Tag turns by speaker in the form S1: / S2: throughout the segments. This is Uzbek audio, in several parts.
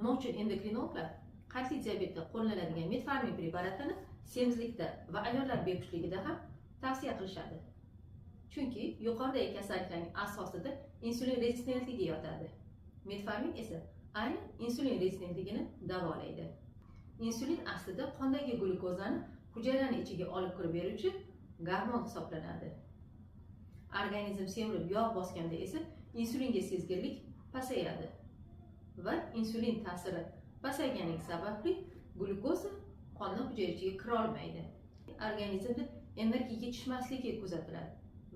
S1: Nima uchun endokrinologlar qandli diabetda qo'llaniladigan metformin preparatini semizlikda va ayollar bepushtligida ham tavsiya qilishadi? Chunki yuqoridagi kasalliklarning asosida insulin rezistentligi yotadi. Metformin esa aynan insulin rezistentligini davolaydi. Insulin aslida qondagi glyukozani hujayrani ichiga olib kirib beruvchi gormon hisoblanadi. Organizm semirib, yog' bosganda esa insulinga sezgirlik pasayadi va insulin ta'siri pasayganligi sababli glyukoza qonni hujayra ichiga kira olmaydi. Organizmda energiya yetishmasligi kuzatiladi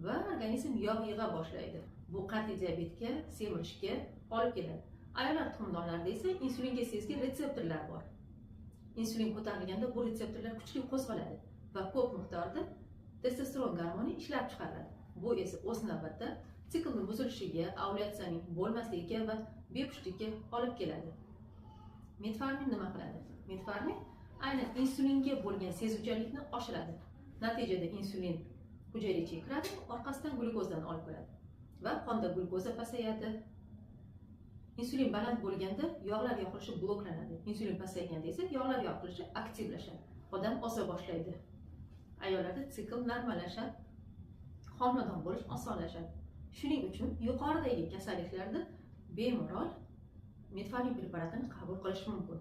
S1: va organizm yog' yig'a boshlaydi. Bu qandli diabetga, semirishga olib keladi. Ayollar tuxumdonlarida esa insulinga sezgir retseptorlar bor. Insulin ko'tarilganda bu retseptorlar kuchli qo'zg'aladi va ko'p miqdorda testosteron gormoni ishlab chiqariladi. Bu esa o'z navbatida siklni buzilishiga, ovulyatsiyaning bo'lmasligiga va bepushtlikka olib keladi. Metformin nima qiladi? Metformin aynan insulinga bo'lgan sezuvchanlikni oshiradi. Natijada insulin hujayra ichiga kiradi, orqasidan glyukozani olib kiradi va qonda glyukoza pasayadi. Insulin baland bo'lganda yog'lar yoqilishi bloklanadi. Insulin pasayganda esa yog'lar yoqilishi aktivlashadi. Odam oza boshlaydi. Ayollarda sikl normallashadi, homilador bo'lish osonlashadi. Shuning uchun yuqoridagi kasalliklarda bemalol metformin preparatini qabul qilish mumkin.